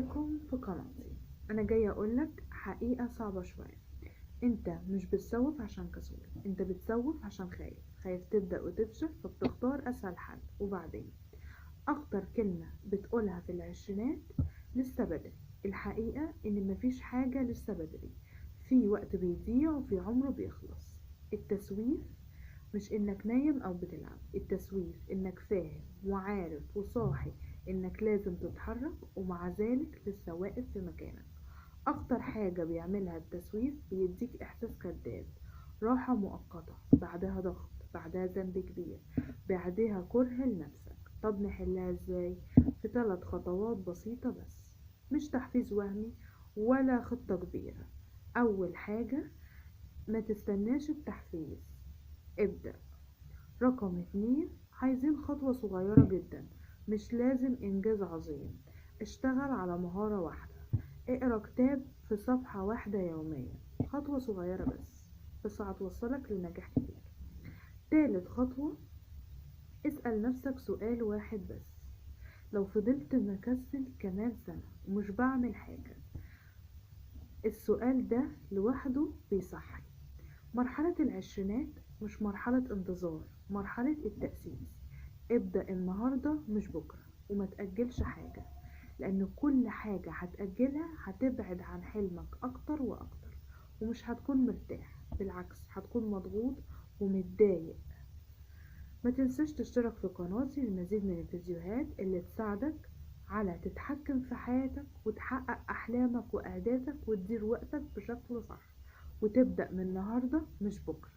بكم في قناتي. انا جاية اقولك حقيقة صعبة شوية. انت مش بتسوف عشان كسول، انت بتسوف عشان خايف، خايف تبدأ وتفشل، فبتختار اسهل حل. وبعدين اخطر كلمة بتقولها في العشرينات، لسه بدري. الحقيقة ان مفيش حاجة لسه بدري، في وقت بيضيع وفي عمره بيخلص. التسويف مش انك نايم او بتلعب، التسويف انك فاهم وعارف وصاحي انك لازم تتحرك، ومع ذلك لسه واقف في مكانك. اخطر حاجة بيعملها التسويف، بيديك احساس كذاب، راحة مؤقتة، بعدها ضغط، بعدها ذنب كبير، بعدها كره لنفسك. طب نحلها ازاي؟ في 3 خطوات بسيطة بس، مش تحفيز وهمي ولا خطة كبيرة. اول حاجة، ما تستناش التحفيز، ابدأ. رقم 2، عايزين خطوة صغيرة جدا، مش لازم انجاز عظيم. اشتغل على مهارة واحدة، اقرأ كتاب في صفحة واحدة يوميا، خطوة صغيرة بس هتوصلك لنجاح كبير. تالت خطوة، اسأل نفسك سؤال واحد بس: لو فضلت مكسل كمان سنة ومش بعمل حاجة، السؤال ده لوحده بيصحي. مرحلة العشرينات مش مرحلة انتظار، مرحلة التأسيس. ابدأ النهاردة مش بكرة، وما تأجلش حاجة، لأن كل حاجة هتأجلها هتبعد عن حلمك أكتر وأكتر، ومش هتكون مرتاح، بالعكس هتكون مضغوط ومتضايق. ما تنساش تشترك في قناتي للمزيد من الفيديوهات اللي تساعدك على تتحكم في حياتك وتحقق أحلامك وأهدافك وتدير وقتك بشكل صح، وتبدأ من النهاردة مش بكرة.